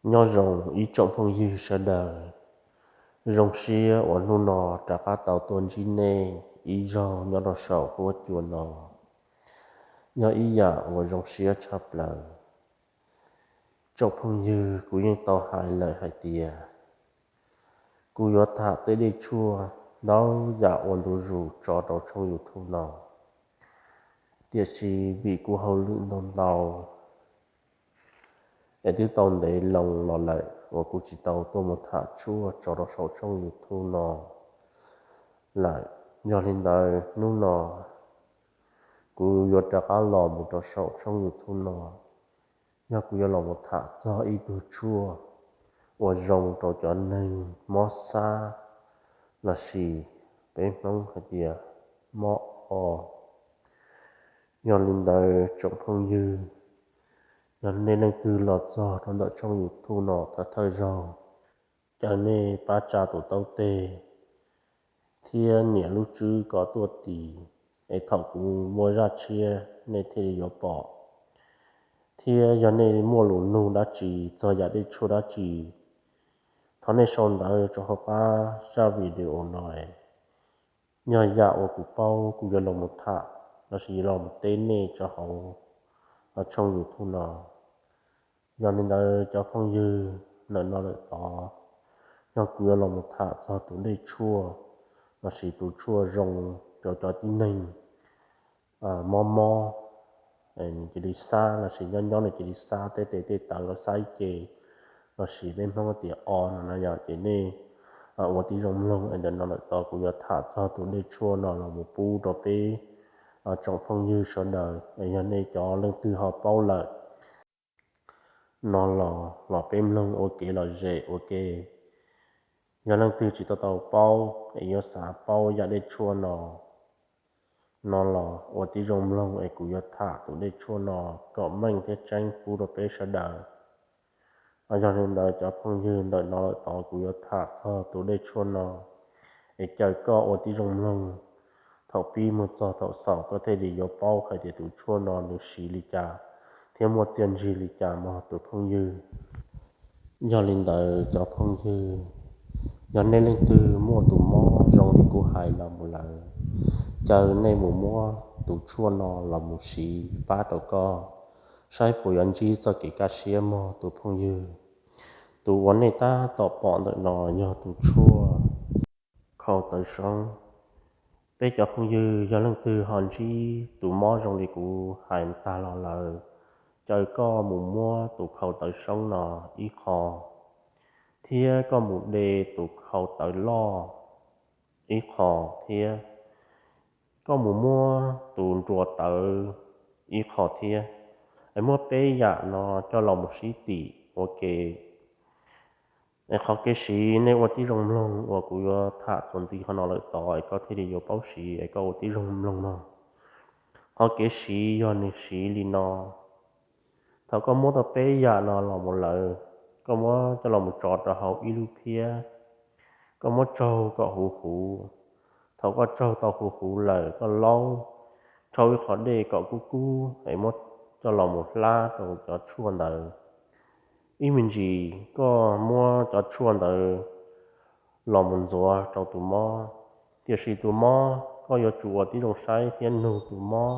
Nyob zoo ib tsoom phooj ywg sawv daws, zoo siab uas hnub no rov qab tau tuaj ntsib nej ib zaug nyob rau saum huab cua no. Yog ib yam uas zoo siab tshaj plaws. Tsoom phooj ywg, kuv yeej tau hais lawm hais tias kuv yuav tham tej dej tshuaj ntau yam ua ntu zus tso rau tshooj YouTube no, tiam sis vim kuv hauj lwm ntau ntau es twb tau ntev loo los lawm uas kuv tsis tau tuaj mus tham tshuaj tso rau saum tshooj YouTube no lawm. Yog li ntawd hnub no kuv yuav rov qab los mus rau saum tshooj YouTube no, yog kuv yuav los mus tham txog ib tug tshuaj uas zoo rau cov neeg mob xab lossis peb Hmoob hais tias mob o. Yog li ntawd tsoom phooj ywg, yog nej leej twg los txog rau ntawm tshooj YouTube no thawj thawj zaug, caw nej pab tsa tus taub teg thiab nias lub tswb kom tuaj tis, es thaum kuv muaj zaj tshiab nej thiaj li yuav pom. Thiab yog nej muaj lus nug dab tsi txog yam dej tshuaj dab tsi, thov nej sau ntawv rau hauv qab zaj video no, yog yam uas kuv paub kuv yuav los mus tham lossis yuav los mus teb nej rau hauv tshooj YouTube no. Yog li ntawd cov phooj ywg, ntawm no lawm tod, yog kuv yuav los mus tham txog tus dej tshuaj lossis tus tshuaj zoo rau cov tib neeg mob mob, nws cia li xab lossis nyob nyob nws cia li xab tej tes tej taw los xab ib ce, lossis peb Hmoob tias o no no yog ces nej ua tib zoo mloog es ntawm no lawm tod kuv yuav tham txog tus dej tshuaj no los mus pub rau peb tsoom phooj ywg sawv daws. Yog nej cov leej twg ho paub lawm no los los peb mloog ua kev lom zem ua ke. Yog leej twg tsis tau tau paub es yuav xav paub yam dej tshuaj no, no los ua tib zoo mloog es kuv yuav tham tus dej tshuaj no kom meej thiab tseeb pub rau peb sawv daws. Yog li ntawd cov phooj ywg, ntawm no lawm tod kuv yuav tham txog tus dej tshuaj no, es caw koj ua tib zoo mloog thaum pib mus txog thaum xaus koj thiaj li yuav paub hais tias tus tshuaj no nws siv li cas thiab muaj txiaj ntsig li cas mog tus phooj ywg. Yog li ntawd cov phooj ywg, yog nej leej twg muaj tus mob zoo li kuv hais los mus lawm, caw nej mus muab tus tshuaj no los mus siv pab rau koj, saib puas yuav ntsib txoj kev kaj siab mog tus phooj ywg. Tus uas nej tab tom pom ntawm no yog tus tshuaj khau tawv soob. Peb cov phooj ywg yog leej twg ho ntsib tus mob zoo li kuv hais tag los lawm, caw koj mus muab tus khau tawv soob no ib qho, thiab koj mus de tus khau tawv loj ib qho thiab. Koj mus muab tus nruas tawv ib qho thiab, es muab peb yam no coj los mus sib tim ua ke. Es qhov kev siv nej ua tib zoo mloog uas kuv yuav tham txuas ntxiv qhov no lawm tod es koj thiaj li yuav paub siv es koj ua tib zoo mloog mog. Qhov kev siv yog nws siv li no. Thaum koj muab tau peb yam no los mus lawm, koj muab coj los mus tso rau hauv ib lub phiab, koj muab tsaug kom huv huv. Thaum koj tsaug tau huv huv lawm koj laub rau ib qho dej kom kub kub es muab coj los mus hlab rau cov tshuaj ntawd. Ib me ntsis koj muab cov tshuaj ntawd los mus ntxuav rau tus mob, tiam sis tus mob koj yuav tsum ua tib zoo saib thiab nug tus mob,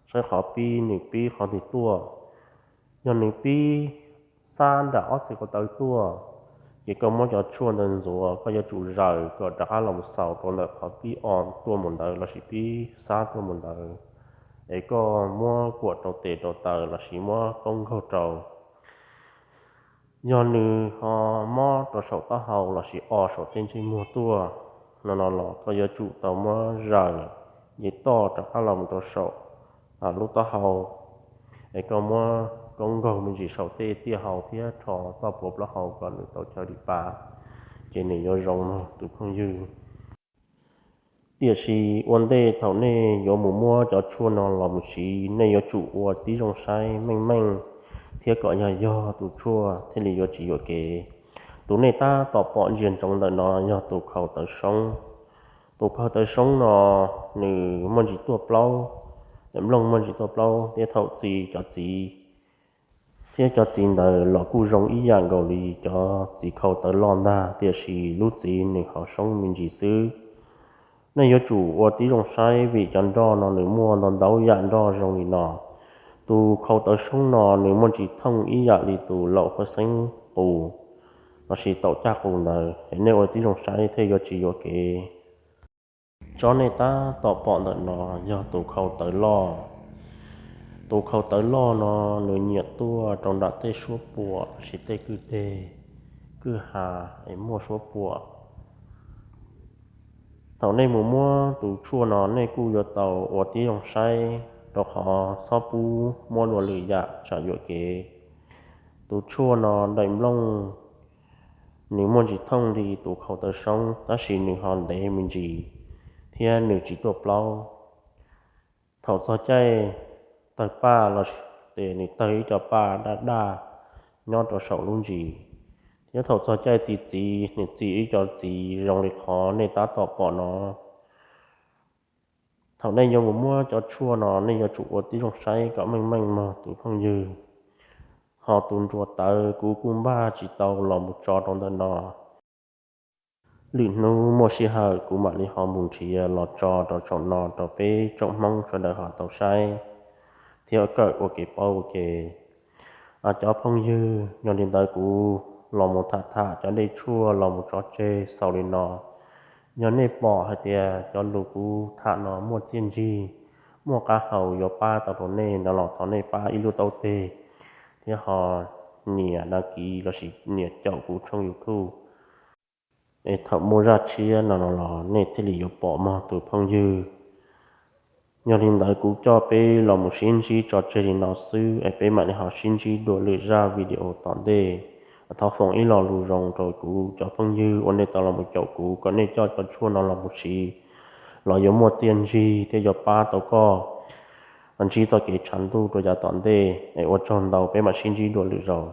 saib qhov pib nws pib qhov twg tuaj. Yog nws pib xab nram ob txhais ko taw tuaj, ces koj muab cov tshuaj ntawd ntxuav, koj yuav tsum zaws kom rov qab los mus xaus rau ntawm qhov pib o tuaj mus ntawd lossis pib xab tuaj mus ntawd, es koj muab kuam rau tes rau taw lossis muab koob nkaug rau. Yog nws ho mob rau saum taub hau lossis o saum tej ntsej muag tuaj no no los koj yuav tsum tau muab zaws nce toj rov qab los mus rau saum lub taub hau, es koj muab koob nkaug me ntsis saum tej tiaj hau thiab rho txoj puav plaub hau kom nws tau chaw li pa, ces nws yuav zoo no tus phooj ywg. Tiam sis ua ntej thaum nej yuav mus muab cov tshuaj no los mus siv, nej yuav tsum ua tib zoo saib meej meej thiab kom yog yog tus tshuaj thiaj li yuav tsis yuam kev. Tus nej tab tom pom ntsia ntsoov ntawm no yog tus khau tawv soob. Tus khau tawv soob no nws muaj ntsis tuaj plaub, nplooj muaj ntsis tuaj plaub thiab thaum txi cov txiv thiab cov txiv ntawd los kuj zoo ib yam nkaus li cov txiv khau tawv loj ntag, tiam sis lub txiv nws ho soob me ntsis xwb. Nej yuav tsum ua tib zoo saib vim cov nroj no nws muaj ntau ntau yam nroj zoo li no. Tus khau tawv soob no nws muaj ntsis thooj ib yam li tus laum huab xeeb qus lossis taum caj qus ntawd, es nej ua tib zoo saib thiaj yuav tsis yuam kev. Tsob nej tab tom pom ntawm no yog tus khau tawv loj. Tus khau tawv loj no nws nyiam tuaj rau nram tej suab puam lossis tej kwj deg, kwj ha es muaj suab puam. Thaum nej mus muab tus tshuaj no nej kuj yuav tau ua tib zoo saib, rau qhov txhob pub muab dua lwm yam tsam yuam kev. Tus tshuaj no daim nplooj nws muaj ntsis thooj li tus khau tawv soob tab sis nws ho ntev me ntsis thiab nws tsis tuaj plaub. Thaum txog caij tawg paj los sis nws tawg ib co paj daj daj nyob rau saum lub ntsis, thiab thaum txog caij txi txiv nws txi ib co txiv zoo li qhov nej tab tom pom no. Thaum nej yuav mus muab cov tshuaj no nej yuav tsum ua tib zoo saib kom meej meej mog tus phooj ywg. Ho tus nruas tawv kuv kuj npaj tsis tau los mus tso rau ntawm no. Lwm hnub muaj sij hawm kuv mam li ho mus nrhiav los tso rau saum no rau peb tsoom Hmoob sawv daws ho tau saib thiab kawm ua kev paub ua ke. Cov phooj ywg, yog li ntawd kuv los mus tham tham cov dej tshuaj los mus tso tseg xaus li no. Yog nej pom hais tias cov lus kuv tham no muaj txiaj ntsig, muaj qab hau yuav pab tau rau nej no los thov nej pab ib lub taub teg thiab ho nias đăng ký lossis nias caum kuv tshooj YouTube es thaum muaj zaj tshiab no no los nej thiaj li yuav pom mog tus phooj ywg. Yog li ntawd kuv coj peb los mus sib ntsib tso tseg li no xwb es peb mam li ho sib ntsib dua lwm zaj video tom ntej. Thov foom ib lo lus zoo rau kuv cov phooj ywg uas nej tau los mus caum kuv kom nej coj cov tshuaj no los mus siv los yuav muaj txiaj ntsig thiab yuav pab tau koj ntsib txoj kev tshav ntuj rau yav tom ntej es ua tsaug ntau, peb mam sib ntsib dua lwm zaus.